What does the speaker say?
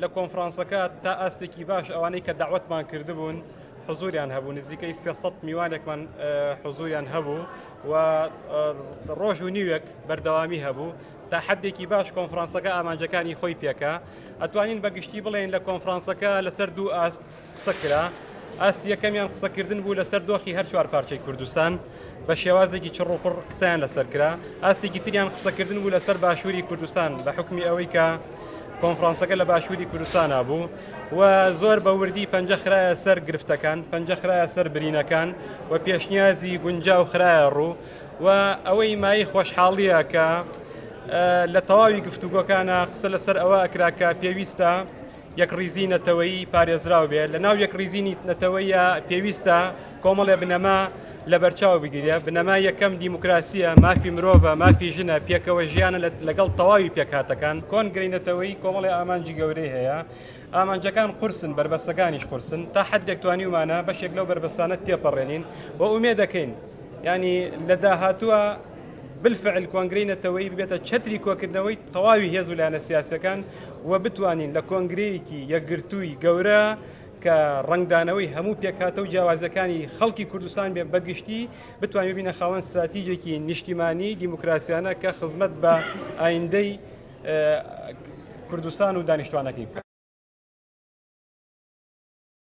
لە کۆنفرانسەکە تا ئاستێکی باش ئەوانەی کە دەعوەتمان کردبوون حزوریان هەبوو، نزیکەی 300 میوانێکمان حزوریان هەبوو و ڕۆژ و نیوێک بەردەوامی هەبوو. تا حدێکی باش کۆنفرانسەکە ئامانجەکانی خۆی پێکا. ئەتوانین بە گشتی بڵێین لە کۆنفرانسەکە لەسەر دوو ئاست قسە کرا. ئاستی یەکەمیان قسەکردن بوو لەسەر دۆخی هەر چوار پارچەی کوردستان بە شێوازێکی چڕ و پڕ قسەیان لەسەر کرا. ئاستێکی تریان قسەکردن بوو لەسەر باشووری کوردستان بە حوکمی ئەوەی کە کۆنفرانسەکە لە باشووری کوردستانا بوو و زۆر بە وردی پەنجە خرایە سەر گرفتەکان، پەنجە خرایە سەر برینەکان و پێشنیازی گونجاو خرایە ڕوو و ئەوەی مایەی خۆشحاڵییە کە لە تەواوی گفتوگۆکانە قسە لەسەر ئەوە ئەکرا کە پێویستە یەکڕیزی نەتەوەیی پارێزراو بێ، لەناو یەکڕیزی نەتەوەیە پێویستە کۆمەڵێ بنەما لەبەرچاو بگیرێ. بنەمای یەکەم دیموکراسییە، مافی مرۆڤە، مافی ژنە، پێکەوە ژیانە لەگەڵ تەواوی پێکهاتەکان. کۆنگرەی نەتەوەیی کۆمەڵێ ئامانجی گەورەی هەیە، ئامانجەکان قورسن، بەربەستەکانیش قورسن، تا حەدێک توانیومانە بەشێک لەو بەربەستانە تێپەڕێنین و ئومێدەکەین یانی لە داهاتووە بالفعل کۆنگرەی نەتەوەیی ببێتە چەتری کۆکردنەوەی تەواوی هێز و لایەنە سیاسیەکان و بتوانین لە کۆنگرەیەکی یەکگرتووی گەورە کە ڕەنگدانەوەی هەموو پێکهاتە و جیاوازیەکانی خەڵکی کوردستان بێ بە گشتی بتوانین ببینە خاوەن ستراتیجێکی نیشتیمانی دیموکراسیانە کە خزمەت بە ئایندەی کوردستان و دانیشتوانەکەی بکات.